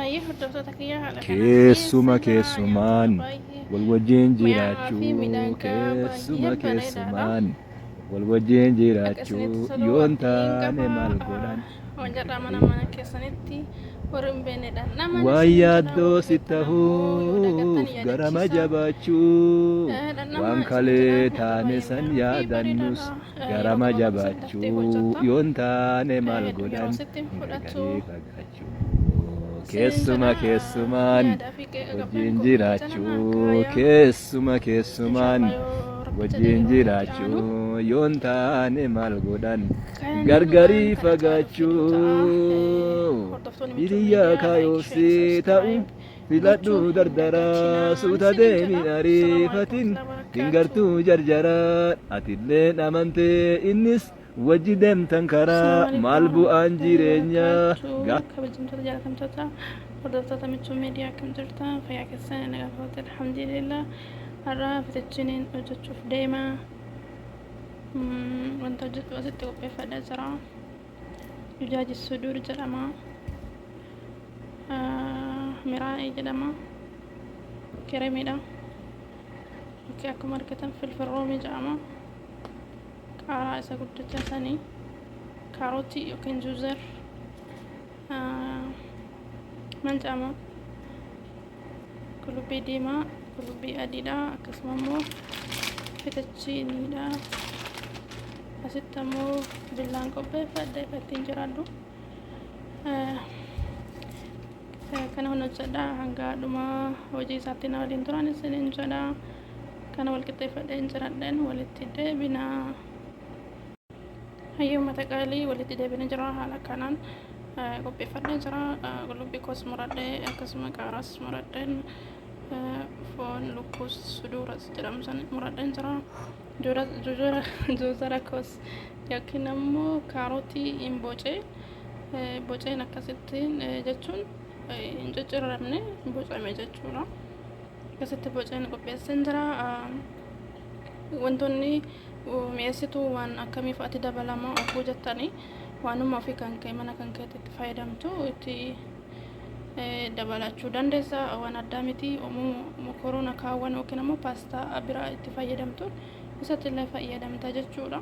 Ayyee hordoftoota kiyya haala kanaan Keessuma dhiyeessee jira. Nyaata keessumaan baay'ee wal wajjin mi'aawaa fi jiraachuu miidhagaa baay'ee keessuma bareedaadha. keessumaan wal wajjin Akka jiraachuu isinitti tolu yoon abdiin taane qaba. maal godhan Hojjedhaa mana gargarii mana keessanitti warri hin beeknedha. Nama waan isin jedha yaaddoo warri si beektan ammoo yoo dagattan tahuuf garama yaadachiisa. jabaachuu Dhandhama waan isin jedha kalee nyaata taane baay'ee san mi'aawaa fi yaadannus bareedaadha. Yeroo garama gabaabaa keessatti daftee jabaachuu hojjetta. yoon taane maal Hedduu yeroo godhan sitti hin fudhatu. gargarii fagaachuu Isinin keessuma jedha keessumaan yaadaa fi qeeqa qabdan wajjin koomentii jala naa jiraachuu kaayaa. keessuma keessumaan Inshallah yoo rabbi jedhe wajjin yeroo itti aanu jiraachuu yoon taane maal godhan kan waan gargarii kana caalu fiduu ta'a. fagaachuu Hordoftoonni Michuu hiriyyaa Miidiyaa like, share, kaayyoofsi ta'u subscribe filadhu gochuu hin dardaraa dagatinaa suuta isinin deemin jedha. Assalamu alaikum ariifatin warahmatullahi hin wabarakatuh. gartuu jarjaraan atilleen amantee innis wajji deemtan karaa Assalamu alaikum maal bu'aan warahmatullahi jireenyaa wabarakatuh. gaa Kabajamtoota jaalatamtoota hordoftoota Michuu Miidiyaa akkam jirtan fayyaa keessan nagaa fayyaa alhamdulillah. Har'a fettuccine hojjechuuf deema. Wanta hojjetu asitti qopheeffadhee jira. Dujaaji suduur jedhama. Miraa'ee jedhama. Kiremiidha. Okkee akkuma argitan filfil roomii jedhama. Qaaraa isa guddicha sanii. Kaarotii yookiin juuzer. Maal jedhama? Qullubbii diimaa, qullubbii adiidha. Akkasuma immoo fettucciiniidha. Asitti ammoo billaan qopheeffadhe kan ittiin jiraadhu. Kana hojjedha hanga dhuma hojii isaatti na waliin turan isiniin jedha. Kana wal qixxeeffadheen jiradheen walitti deebina. Hayyuu uummata qaalii walitti deebina jira haala kanaan qopheeffadhee jira. Qullubbii koos muradhee akkasuma qaaraas muradheen foon lukkuus suduuras jedhamu san muradheen jira. Juuzara koos yookiin ammoo kaarotii hin bocee boceen akkasittiin jechuun hin cicciramne bocame jechuudha. Akkasitti boceen qopheesseen jira. Wantoonni mi'eessituu waan akkamii fa'aatti dabalama oguu jettanii waanuma ofii kan kee mana kan keetti itti fayyadamtu itti dabalachuu dandeessa. Waan addaa miti mokoroona kaawwan yookiin ammoo paastaa biraa itti fayyadamtu isatti illee fayyadamta jechuudha.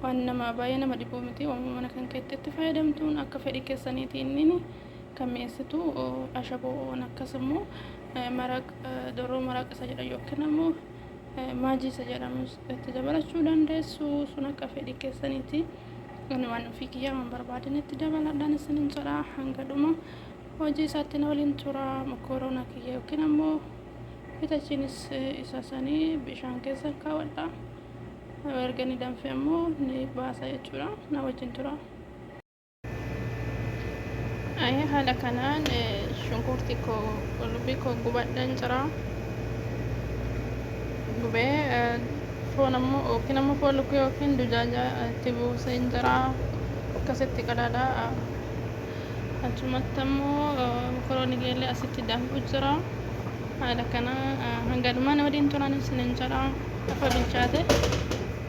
Waan nama baay'ee nama dhibuu miti waanuma mana kan keetti itti fayyadamtuun akka fedhii keessaniitiin kan mi'eessitu ashaboo akkas immoo maraq doroo maraq isa jedhan yookiin ammoo maajii isa jedhamu itti dabalachuu dandeessu sun akka fedhii keessaniiti. Ani waan ofii kiyyaa waan barbaadan itti dabaladhaan isinin jedha hanga dhuma hojii isaatti na waliin tura mokoroona kiyya yookiin ammoo fitachiinis isa sanii bishaan keessa kaawwadha. Erga inni danfe ammoo ni baasa jechuudha. Na wajjin tura. Haala kanaan shunkurtii koo qullubbii koo gubadheen jira. Gubee foon ammoo yookiin ammoo foon lukkuu yookiin dujaaja itti buuseen jira. Akkasitti qadaada. Achumatti ammoo mokoroonii geellee asitti danfu jira. Haala kana hanga dhumaa na waliin turan isinin jedha. Lafa bilchaate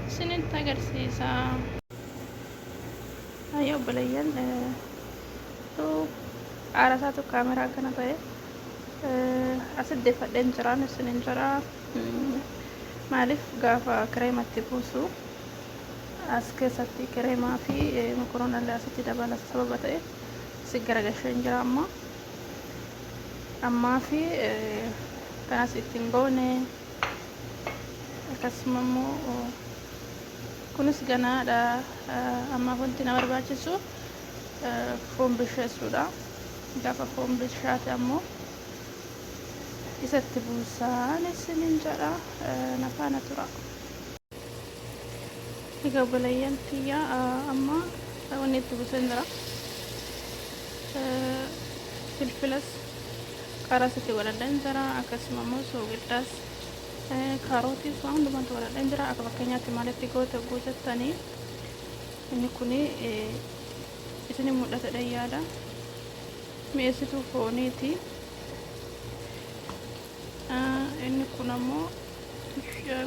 isinitti agarsiisa. Ayya obboleeyyan aara isaatu kaameraa kana ta'e asitti deeffadheen jiraan isinin jedha. Maaliif gaafa kireematti buusu as keessatti kireemaa fi mokoroonallee asitti dabala sababa ta'e si garagasheen jira amma. Ammaa fi kanas ittiin goone akkasuma immoo kunis ganaadha. Ammaaf wanti na barbaachisu foon bilcheessuudha. Gaafa foon bilchaate ammoo isatti buusaan isinin jedha na faana tura. Egaa obboleeyyan tiyya amma wanni itti buuseen jira. Filfilas qaaraas itti godhadheen jira akkasuma immoo soogiddaas kaarootiis waan hundumaatti godhadheen jira. Akka fakkeenyaatti maalitti goote hogguu jettanii inni kun isin mul'atedha yaada. Mi'eessituu fooniiti. Inni kun ammoo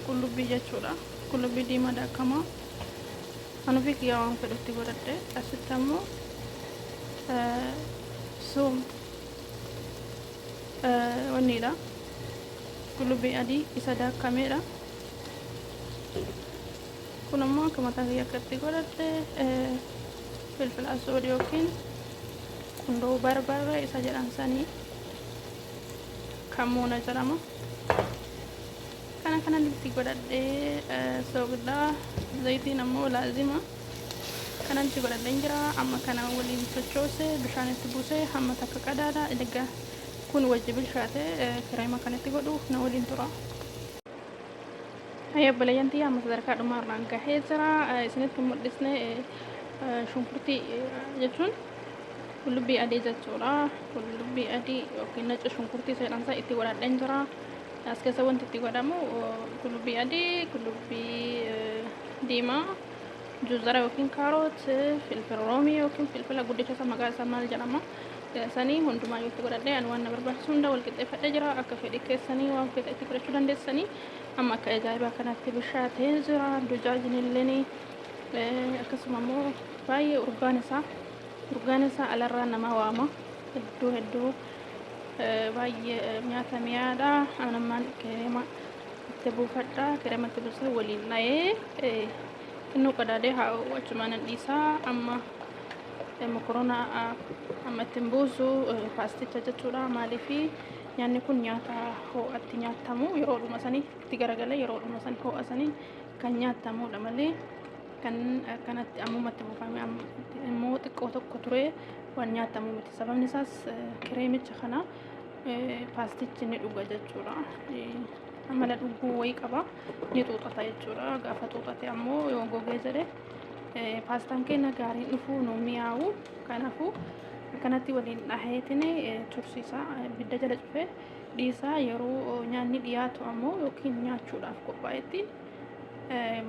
qullubbii jechuudha. Qullubbii diimaa daakamaa. Kan ofii kiyyaa waan fedhutti godhadhe. Asitti ammoo Suum wanniidha. Qullubbii adii isa daakameedha. Kun ammoo akka mataa kiyya akkatti godhadhe filfila aswad yookiin qundoo barbarree isa jedhan sanii kammuuna jedhama. Kana kanan itti godhadhee soogiddaa zayitiin ammoo laazima kanan itti godhadheen jira. Amma kana waliin sochoose bishaan itti buusee hamma takka qadaada erga kun wajji bilchaate kireema kan itti godhu na waliin tura. Hayya obboleeyyan tiyya, amma sadarkaa dhumaa irraan gahee jira. Isinitti mul'isne shunkurtii jechuun qullubbii adii jechuudha. Qullubbii adii yookiin naca shunkurtii seedhansaa itti godhadheen jira. As keessa wanti itti godhamu qullubbii adii, qullubbii diimaa, juzara yookiin kaaroot, filfila roomii yookiin filfila guddicha isa maqaa isaa maal jedhama. Sanii hundumaa itti godhadhee ani waan na barbaachisu hunda wal qixxeeffadhee jira. Akka fedhii keessanii waan fedhe itti godhachuu dandeessanii. Amma akka ajaa'ibaa kanatti bishaatee jira. Dujaajinilleen akkasuma immoo baay'ee urgaan isaa alarraa nama waama. Hedduu hedduu baay'ee nyaata mi'aadha. Anammaan kireema itti buufadha. Kireema itti buusee waliin dha'ee xinnoo qadaadee haa achumaan nan dhiisaa. Amma mokorona amma ittiin buusu paasticha jechuudha. Maaliifi nyaanni kun nyaata ho'atti nyaatamu, yeroodhuma sanii itti garagalee yeroodhuma sanii ho'a sanii kan nyaatamudha malee kan akkanatti ammumatti buufame immoo xiqqoo tokko ture waan nyaatamu miti. Sababni isaas kireemicha kana paastichi ni dhuga jechuudha. Amala dhuguu wayii qaba, ni xuuxata jechuudha. Gaafa xuuxate ammoo yoo gogee jedhe paastaan keenya gaariin dhufuu nu mi'aawu. Kanaafuu akkanatti waliin dhaheetiin tursiisa, ibidda jala cufee dhiisaa. Yeroo nyaanni dhiyaatu ammoo yookiin nyaachuudhaaf qophaa'etti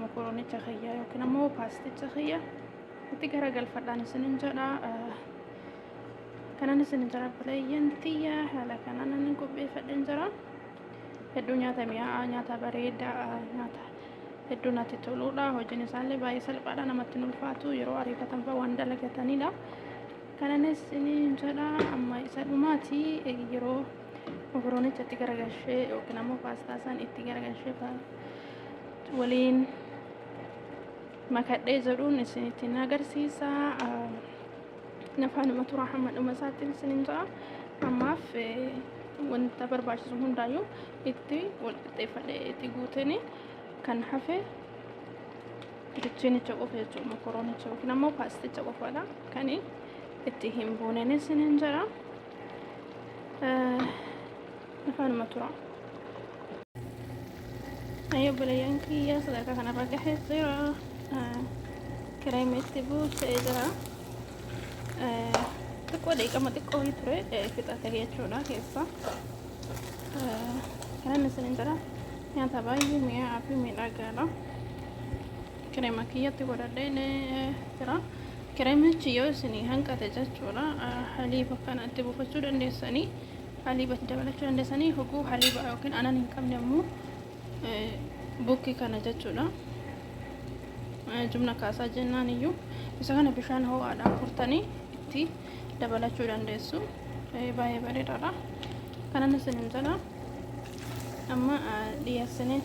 mokoroonicha kiyya yookiin ammoo paasticha kiyya itti garagalfadhaan isinin jedha. Kanan isin jira obboleeyyan tiyya, haala kanaan inni qopheeffadheen jira. Hedduu nyaata mi'aawaa, nyaata bareedaa, nyaata hedduu natti toludha. Hojiin isaallee baay'ee salphaadha, namatti hin ulfaatu, yeroo ariifatan fa'aa waan dalagatanidha. Kananis isinin jedha, amma isa dhumaati yeroo mokoroonicha itti garagalchee yookiin ammoo paastaa isaan itti garagalchee waliin makadhee jedhuun isinitti agarsiisa. Nafaanuma tura hamma dhuma isaatti isinin ta'a. Ammaaf wanta barbaachisu hundaayyuu itti wal qixxeeffadhee itti guuteni kan hafe bicheenicha qofa jechuudha. Mokoroonicha yookiin ammoo paasticha qofaadha kan itti hin buuneen isinin jedha. Nafaanuma tura. Ayyoo obboleeyyan kiyya, sadarkaa kanarra gahee jira. Kireemii itti buusee jira. Xiqqoo dhiqama xiqqoo wayii ture fixate jechuudha keessa. Kanan isinin jira, nyaata baay'ee mi'aawaa fi miidhagaadha. Kireema kiyyatti godhadheen jira. Kireemichi yoo isinii hanqate jechuudha, haliiba kana itti buufachuu dandeessanii, haliiba itti dabalachuu dandeessanii. Hoguu haliiba yookiin aanan hin qabne immoo bukkii kana jechuudha. Jumna kaasaa jennaan iyyuu isa kana bishaan ho'aadhaan furtanii itti dabalachuu dandeessu. Baay'ee bareedaadha. Kanan isinin jedha. Amma dhiyeessinee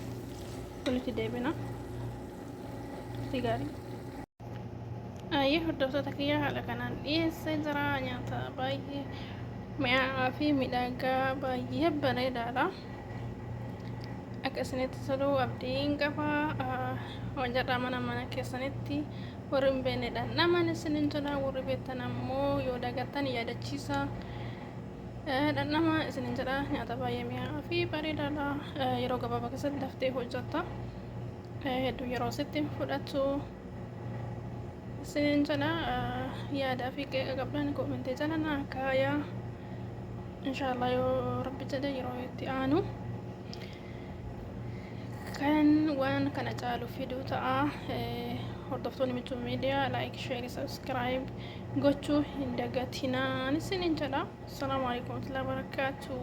walitti deebina. Itti gaarii. Ayyee hordoftoota kiyya, haala kanaan dhiyeessee jira. Nyaata baay'ee mi'aawaa fi miidhagaa, baay'ee bareedaadha. Akka isinitti tolu abdiin qaba. Hojjedhaa mana mana keessanitti, warri hin beeknedha. Namaan isinin jedha, warri beektan ammoo yoo dagattan yaadachiisa. Dhandhama isinin jedha, nyaata baay'ee mi'aawaa fi bareedaadha. Yeroo gabaabaa keessatti daftee hojjetta. Hedduu yeroo sitti hin fudhatu. Isinin jedha, yaadaa fi qeeqa qabdan koomentii jala naa kaayaa. Inshaallah yoo Rabbi jedhe yeroo itti aanu kan waan kana caalu fiduu ta'a. Hordoftoonni Michuu Miidiyaa like, share, subscribe gochuu hin dagatinaan isinin jedha. Assalaamu alaikum warahmatullahi wabarakatuh.